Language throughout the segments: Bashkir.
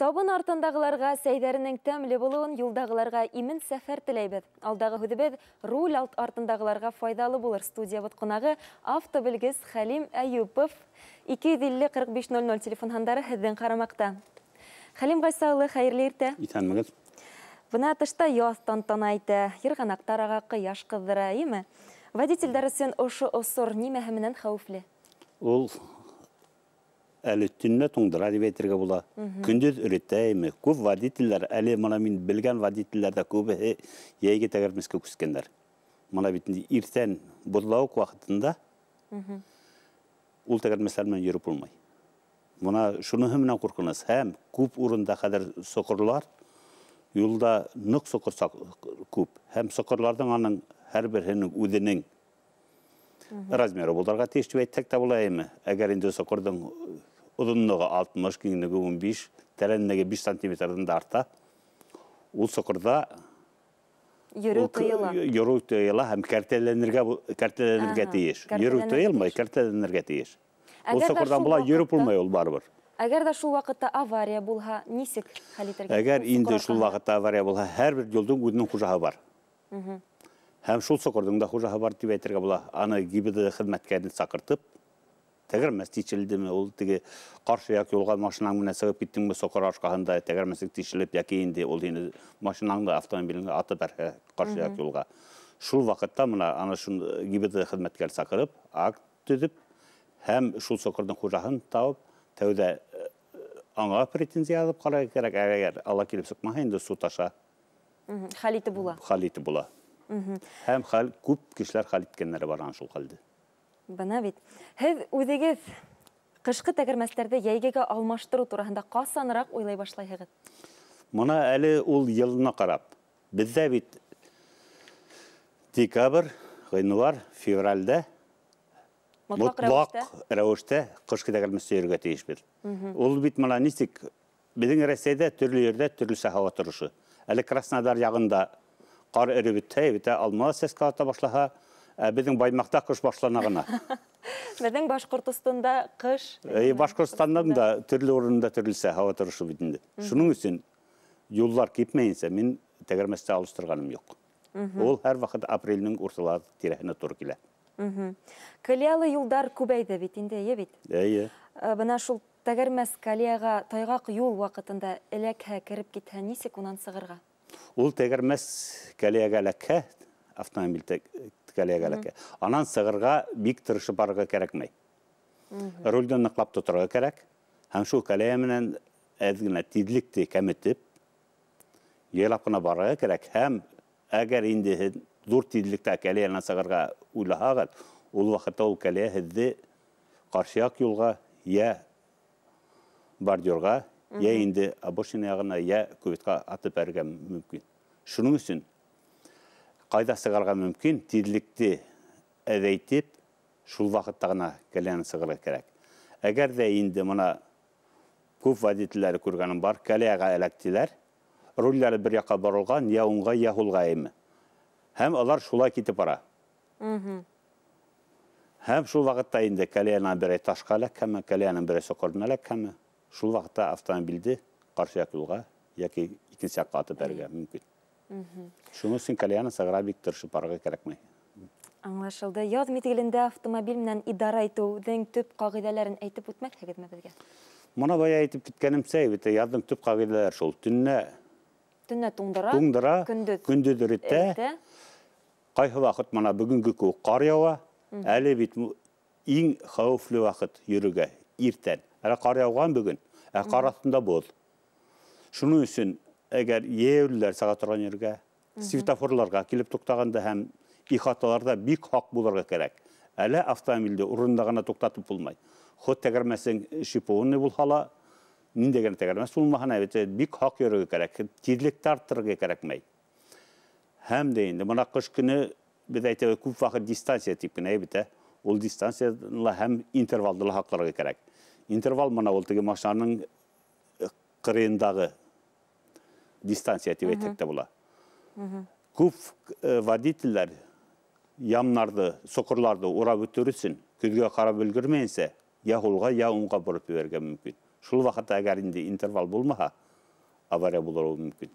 Табын артындағыларға сәйҙәренең тәмле булыуын, юлдағыларға имен сәфәр теләйбеҙ. Алдағы һүҙебеҙ руль артындағыларға файҙалы булыр. Студиябыҙ ҡунағы автобелгес Хәлим Әйүпов. 250 45 00 телефон һандары һеҙҙең ҡарамаҡта. Хәлим Ғайса улы, хәйерле иртә. Иҫәнмегеҙ. Бына тышта яҙ тантана итә, йырғанаҡтар аға, ҡояш ҡыҙҙыра, име? Водителдәр өсөн ошо осор нимәһе менән хәүефле? Ул әле төнлә туңдыра дип әйтергә була. Көндөҙ өретәйме? Күп водителдәр, әле мына мин белгән водителдәр ҙә күбеһе йәйге тәгәрмәскә күскәндәр. Мына бит инде иртән боҙлауыҡ ваҡытында ул тәгәрмәстәр менән йөрөп булмай. Мына шуныһы менән ҡурҡыныс. Һәм күп урында хәҙер соҡорлар, юлда ныҡ соҡор күп. Һәм соҡорларҙың аның һәр береһенең үҙенең размеры булырға тейеш тип әйтһәк тә була име? Әгәр инде соҡорҙоң оҙонлоғо 60, киңлеге 15, тәрәнлеге 5 сантиметрҙан да арта, ул соҡорҙа йөрөү тыйыла. Йөрөү тыйыла һәм кәртәләнергә тейеш. Йөрөү тыйылмай, кәртәләнергә тейеш. Ул соҡорҙан былай йөрөп булмай ул барыбер. Әгәр ҙә шул ваҡытта авария булһа, нисек хәл итергә? Әгәр инде шул ваҡытта авария булһа, һәр бер юлдың үҙенең хужаһы бар. Һәм шул соҡорҙоң да хужаһы бар тип әйтергә була. Аны ГИБДД хеҙмәткәрен саҡыртып, тәгәрмәс тишелдеме, ул теге ҡаршы яҡ юлға машинаң менән сығып киттеңме, соҡор арҡаһында тәгәрмәсең тишелеп, йәки инде ул һине машинаңды, автомобилеңде атып бәрһә ҡаршы яҡ юлға. Шул ваҡытта мына аны шул ГИБДД хеҙмәткәре саҡырып, акт төҙөп, һәм шул соҡорҙоң хужаһын табып, тәүҙә аңа претензия алып ҡарарға кәрәк. Әгәр ала килеп сыҡмаһа, инде суд аша хәл итеп була. Хәл итеп була. Һәм күп кешеләр хәл иткәндәре бар ана шул хәлде. Бына бит. Һеҙ үҙегеҙ ҡышҡы тәгәрмәстәрҙе йәйгегә алмаштырыу тураһында ҡасаныраҡ уйлай башлайһығыҙ? Мына әле ул йылына ҡарап. Беҙҙә бит декабрь, ғинуар, февралдә мотлаҡ рәүештә ҡышҡы тәгәрмәстә йөрөргә тейешбеҙ. Ул бит мына нисек беҙҙең Рәсәйҙә төрлө ерҙә төрлөсә һауа торошо. Әле Краснодар яғында ҡар эреп бөтһә, бөтә алма сәскә ата башлаһа, ә беҙҙең Баймаҡта ҡыш башлана ғына. Беҙҙең Башҡортостанда ҡыш. Башҡортостандың да төрлө урында төрлөсә һауа торошо бит инде. Шуның өсөн юллар кипмәйенсә мин тәгәрмәстә алыштырғаным юҡ. Ул һәр ваҡыт апрелдең урталары тирәһенә тура килә. Колеялы юлдар күбәйҙе бит инде, эйе бит? Эйе. Бына шул тәгәрмәс колеяға тайғаҡ юл ваҡытында эләкһә, кереп китһә, нисек унан сығырға? Ул тәгәрмәс колеяға эләкһә, автомобиль колеяға эләкһә, анан сығырға бик тырышып барырға кәрәкмәй. Рулде ныҡлап тоторға кәрәк. Һәм шул колея менән әҙ генә тиҙлекте кәметеп, яйлап ҡына барырға кәрәк. Һәм әгәр инде һеҙ ҙур тиҙлектә колеянан сығырға уйлаһағыҙ, ул ваҡытта ул колея һеҙҙе ҡаршы яҡ юлға, йә бордюрға, йә инде обочина яғына, йә кюветҡа атып бәрергә мөмкин. Шуның өсөн ҡайҙа сығырға мөмкин, тиҙлекте әҙәйтеп, шул ваҡытта ғына колеянан сығырға кәрәк. Әгәр ҙә инде мына күп водителдәре күргәнем бар, колеяға эләктеләр, рулдәре бер яҡҡа боролған, йә уңға, йә һулға име. Һәм алар шулай китеп бара. Һәм шул ваҡытта инде колеянан берәй ташҡа эләккәнме, колеянан берәй соҡорона эләккәнме, шул ваҡытта автомобилде ҡаршы яҡ юлға йәки икенсе яҡҡа атып бәрергә мөмкин. Шуның өсөн колеянан сығырға бик тырышып барырға кәрәкмәй. Аңлашылды. Яҙ миҙгелендә автомобиль менән идара итеүҙең төп ҡағиҙәләрен әйтеп үтмәҫһегеҙме беҙгә? Мына бая әйтеп киткәнемсә, бит яҙҙың төп ҡағиҙәләре шул. Төнлә туңдыра, туңдыра, көндөҙ эретә. Ҡайһы ваҡыт мына бөгөнгө кеүек ҡар яуа. Әле бит иң хәүефле ваҡыт йөрөргә иртән. Әле ҡар яуған бөгөн, ә ҡар аҫтында боҙ. Шуның өсөн әгәр йәйәүлеләр сыға торған ергә, светофорларға килеп туҡтағанда һәм ихаталарҙа бик һаҡ булырға кәрәк. Әле автомобилде урында ғына туҡтатып булмай. Хот тәгәрмәсең шипованный булһа ла, ниндәй генә тәгәрмәс булмаһын, әлбиттә, бик һаҡ йөрөргә кәрәк, тиҙлекте арттырырға кәрәкмәй. Һәм дә инде мына ҡыш көнө беҙ әйтәбеҙ, күп ваҡыт дистанция тип кенә әйтә. Ул дистанцияны һәм интервалды ла һаҡларға кәрәк. Интервал мына ул теге машинаның ҡырыйындағы дистанция тип әйтһәк тә була. Күп водителдәр ямнарҙы, соҡорларҙы урап үтер өсөн көҙгә ҡарап өлгөрмәйенсә, йә һулға, йә уңға бороп ебәрергә мөмкин. Шул ваҡытта әгәр инде интервал булмаһа, Авария булыуы мөмкин.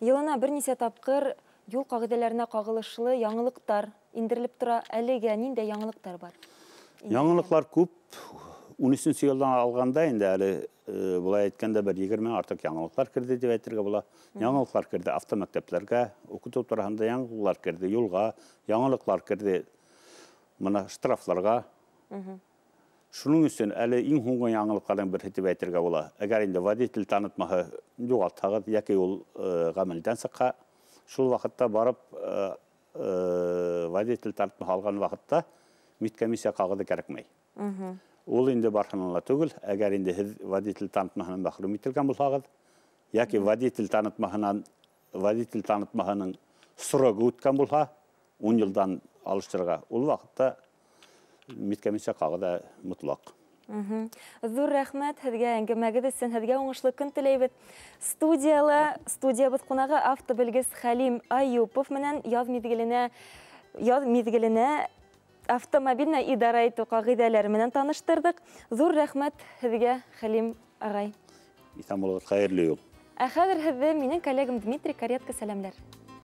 Йылына бер нисә тапҡыр юл ҡағиҙәләренә ҡағылышлы яңылыҡтар индерелеп тора. Әлегә ниндәй яңылыҡтар бар? Яңылыҡлар күп. 13-нсе йылдан алғанда инде әле былай әйткәндә бер 20 артыҡ яңылыҡлар керҙе тип әйтергә була. Яңылыҡлар керҙе автомәктәптәргә, уҡытыу тураһында яңылыҡлар керҙе юлға, яңылыҡлар керҙе мына штрафларға. Шуның өсөн әле иң һуңғы яңылыҡларҙың береһе тип әйтергә була. Әгәр инде водитель танытмаһы юғалтһағыҙ йәки ул ғәмәлдән сыҡһа, шул ваҡытта барып водитель танытмаһы алған ваҡытта медкомиссия ҡағыҙы кәрәкмәй. Ул инде барһынан ла түгел, әгәр инде һеҙ водитель танытмаһынан мәхрүм ителгән булһағыҙ, йәки водитель танытмаһының срогы үткән булһа, 10 йылдан алыштырырға, ул ваҡытта медкомиссия ҡағыҙы мотлаҡ. Ҙур рәхмәт һеҙгә әңгәмәгеҙ өсөн, һеҙгә уңышлы көн теләйбеҙ. Студиябыҙ ҡунағы автобелгес Хәлим Аюпов менән яҙ миҙгеленә автомобильне идара итеү ҡағиҙәләре менән таныштырҙыҡ. Ҙур рәхмәт һеҙгә, Хәлим ағай. Иҫән булығыҙ, хәйерле юл. Ә хәҙер һеҙҙе минең коллегам Дмитрий Каретко сәләмләр.